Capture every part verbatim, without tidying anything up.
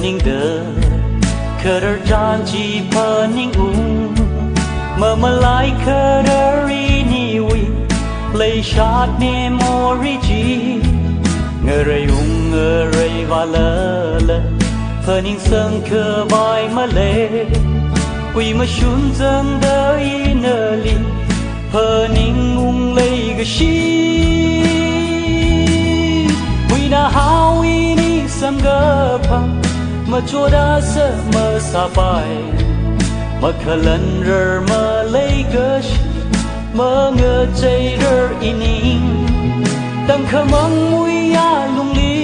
ningda, kharar chān chi phaningung, mamalai kharar iniwui, leishat memory chi, ngareiung ngarei vālala, phaningsang khavai malei, kuimashun zangda inali, phaningung leikashi. Huinahao ini samkaphang, machoda sa masāpai, makhalanrar maleikashi, mangacheirar ining, tangkhamang muiya lungli,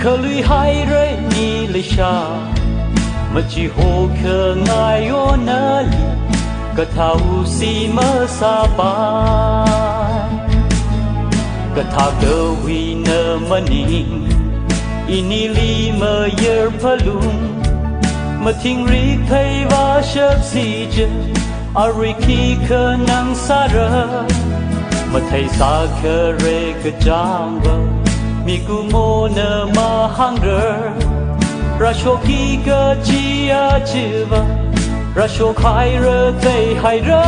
khalui hairei ni leisha, machiho khangai onali, kathāusi masāpai. Kathāda huina maning, inili mayar phalung, mathingrik thei vāshapsi je, arui khikha nang sāra, mathei sākhare kachāngva, mikumona mahāngrar, rāshokki kachi achiva, rāshok haira thei haira.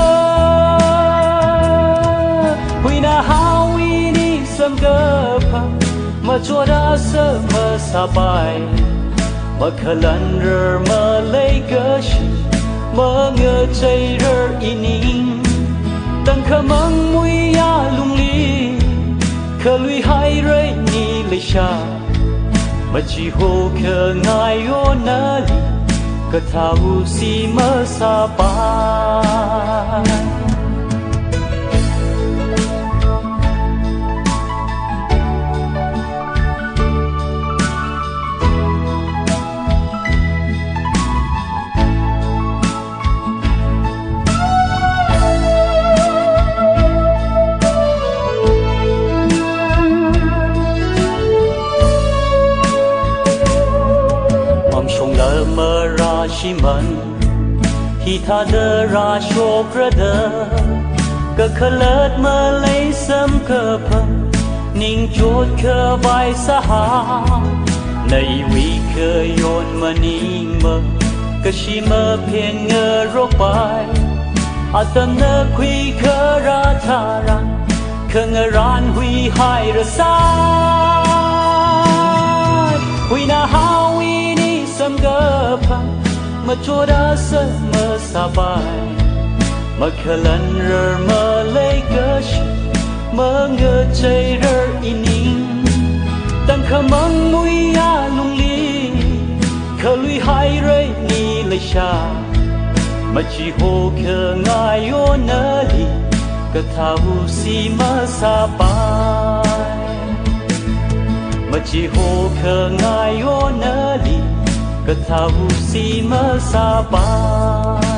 Huinahao ini samkaphang, machoda sa masāpai, makhalanrar maleikashi, mangacheirar ining, tangkhamang muiya lungli, khalui hairei ni leisha, machiho khangai onali, kathāusi masāpai. Mamshongla marāshimān, hithāda rāshokra da, kakhalat malei samkaphang, ningchot khavai sāhā, na iwui khayon maningma, kashi maphen ngarokpai, atamna khuikharā tharan, khangarān huihaira sai. Huinahao ini samkaphang, machoda sa masāpai, makhalanrar maleikashi, mangacheirar ining, tangkhamang muiya lungli, khalui hairei ni leisha, machiho khangai onali, kathāusi masāpai. Machiho khangai onali, kathāusi masāpai.